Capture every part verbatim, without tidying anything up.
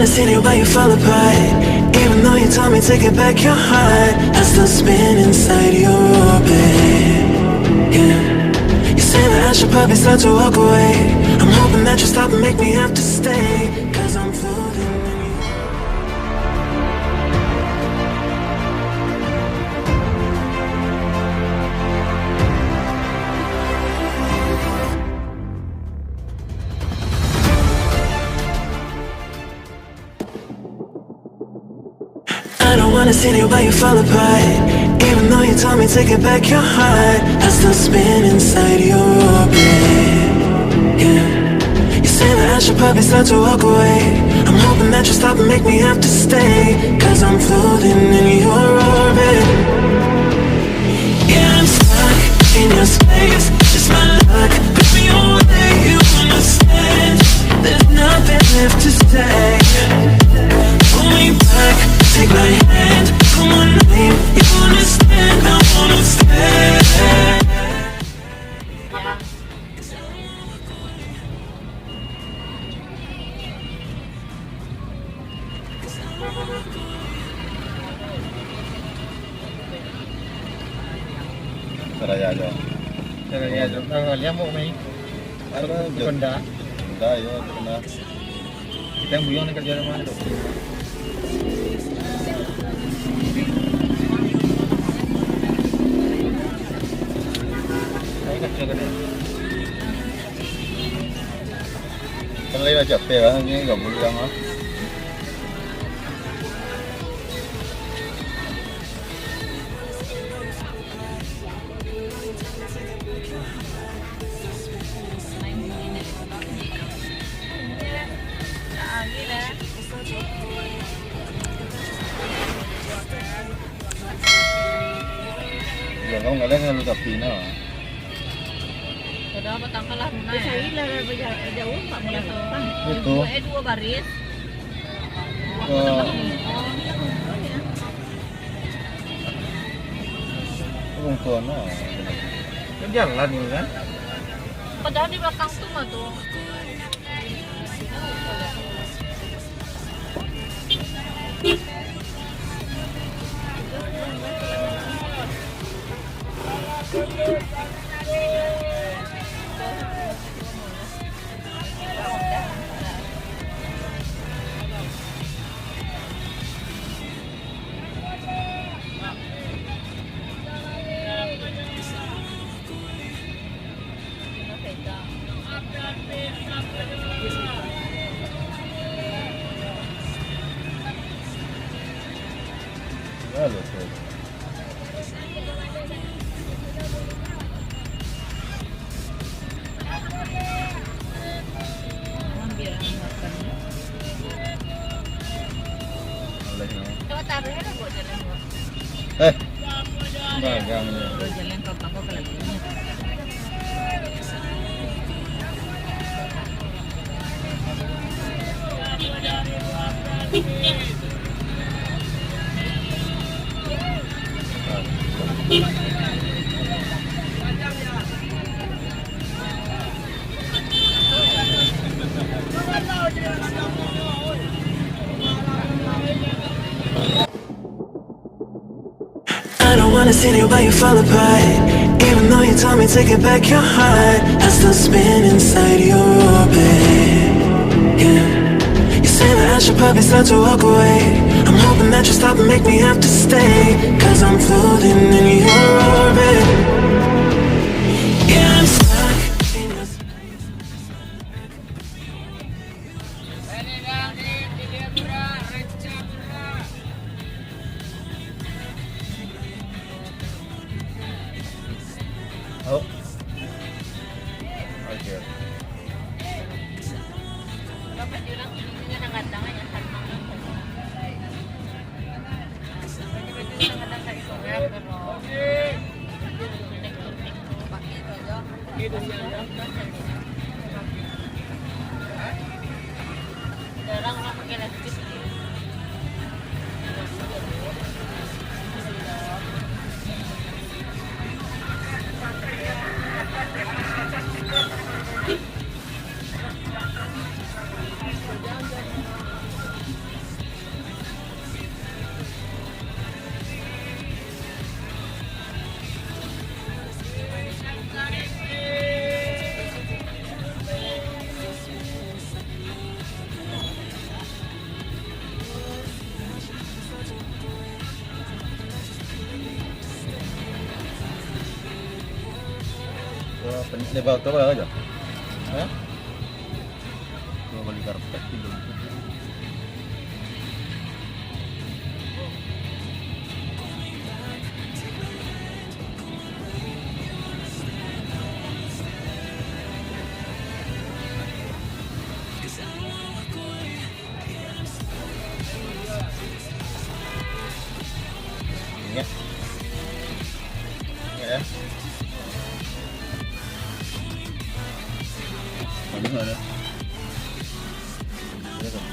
Seen you, but you fall apart. Even though you told me to get back your heart, I still spin inside your orbit. Yeah. You say that I should probably start to walk away. I'm hoping that you stop and make me have to stay. 'Cause I'm floating in your I don't wanna see you, but you fall apart. Even though you told me to get back your heart, I still spin inside your orbit. Yeah. You say that I should probably start to walk away. I'm hoping that you stop and make me have to stay. 'Cause I'm floating in your orbit. Yeah, I'm stuck in your space. Just my luck, push me away, you understand. There's nothing left to say. Pull me back, take my hand, call my name. You understand, I wanna stay. Saraya aja. Saraya aja. Oh, liang mau main. Ada Honda. Honda, yo, Honda. Kita yang buyuang ni kerja rumah ni. Ayo, kerja kerja. Kan lain lah capek lah, ni gak boleh lama. Iyo, kau ngaleh lalu tapi nah. Sudah batangkal lah rumah. Cari lah, jauh, jauh, Pak, mulai gampang. Itu. Dua, eh, dua baris. Ke Rungkun, oh. Kan jalan ni kan? Padahal di belakang tu mah tu. Eh, dagang ni. I don't wanna see you, but you fall apart. Even though you told me to get back your heart, I still spin inside your orbit. Yeah. You say that I should probably start to walk away. I'm hoping that you stop and make me have to stay. 'Cause I'm floating in your orbit. Yeah, I'm stuck in your space. Oh. Oke. Lebar tu lah aja. Hah? Dua kali karpet tu. Ingat. Ingat, ya. Mana ada? Ada kan?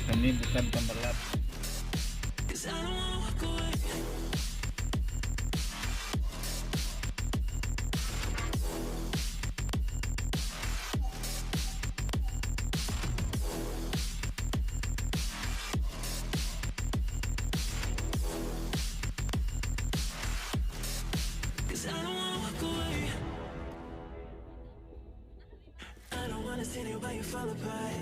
Kami bukan pembalap. I don't wanna see you while you fall apart.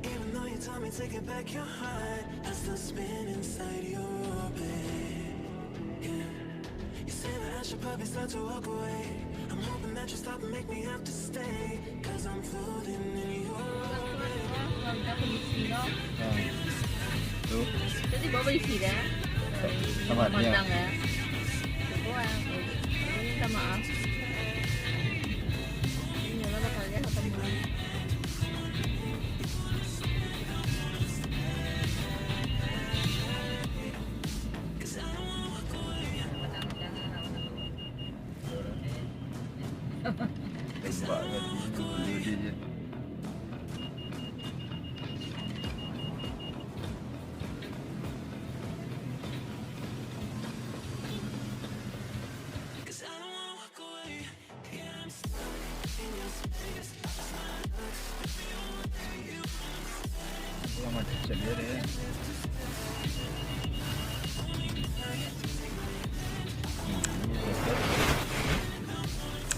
Even though you told me to get back your heart, I still spin inside your orbit. Yeah. You say that I should probably start to walk away. I'm hoping that you stop and make me have to stay. 'Cause I'm floating in your orbit. Ah. Tu. Tadi bawa beli sida. Sama dia. Pandang ya. Cuba, eh, minta maaf. Ini lah bakal dia akan mulai.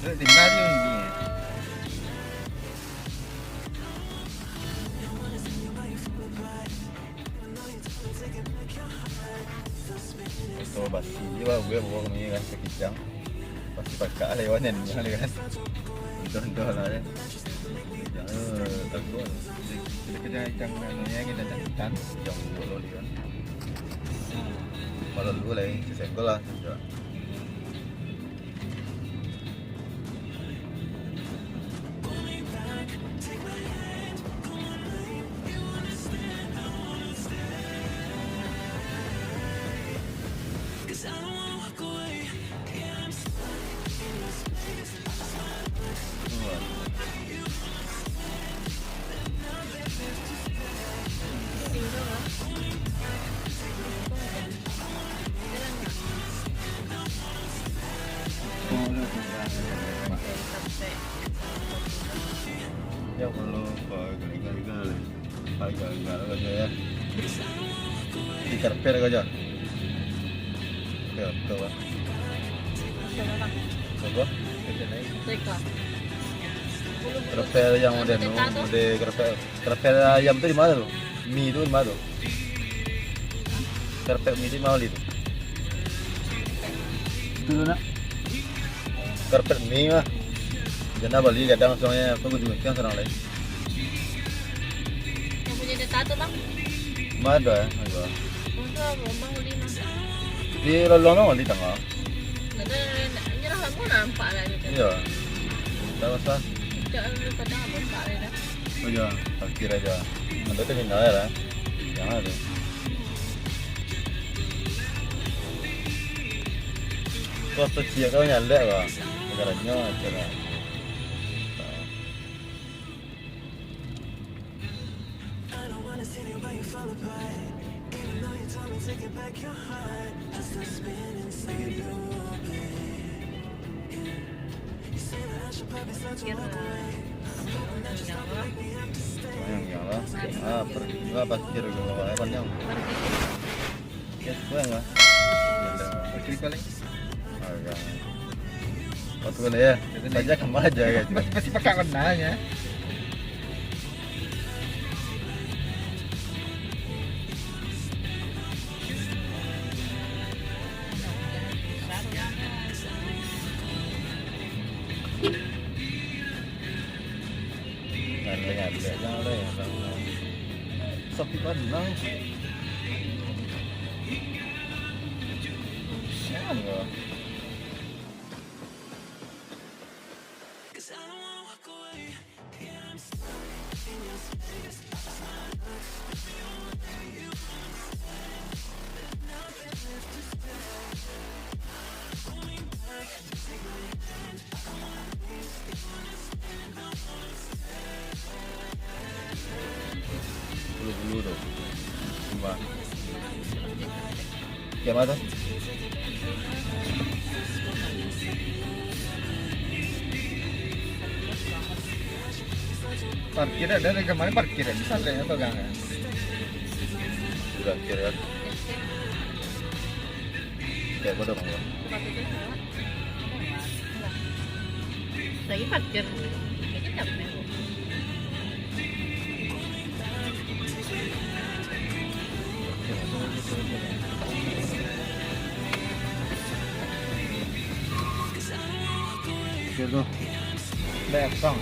Tembak kan. Kalau basi ni, bah, gue bawa kami kan, sakijang. Pasti pakak lah, Iwan, yang dengar kan. Entah-entah lah, ya. Jangan, eh, takut. Kita, kita jangan, anu, ya, kita jangan. Jangan dulu, kan. Malu dulu lah, ya. Sesenggol lah, coba. Ya Allah, Pak, gagal-gagal. Gagal-gagal aja ya. Di karpet aja. Ya, betul, Pak. Apa? Karpet yang model nu, model karpet. Karpet ayam tu di mana tu? Mi tu di mana tu? Karpet mi tu di mana bali tu? Itu tu nak. Karpet mi mah. Jana bali kadang soalnya aku gunting ikan serang lain. Yang punya data tu, Bang? Mah ada, ada. Untuk apa, Bang, beli mah? Di lolong tu bali tangah. Ada, nyerah lah, mau nampak lah gitu. Iya. Tak usah. Jangan lupa dah, buka lah dah. Oh iya, parkir aja. Ada terminal ya lah. Jangan ada. Kos tu cia kau nyalek lah. Sekarangnya aja lah. Panjang lah. Ah, per-, ah, parkir dulu, eh, panjang. Ya, panjang lah. Kiri balik. Agak. Waktu kan ya, saja kemana aja ya. Masih, masih pakai kenanya. Ngandek-ngandek, jangan ada yang sapi padang. Siapa? Bulu-bulu tu. Cuma. Kayak mana tu? Parkir dah, dari kemarin parkir dah. Bisa lihat apa gang kan? Sudah parkir kan? Kayak pada mau. Lagi parkir. Itu capek. Parkir tu. Betong.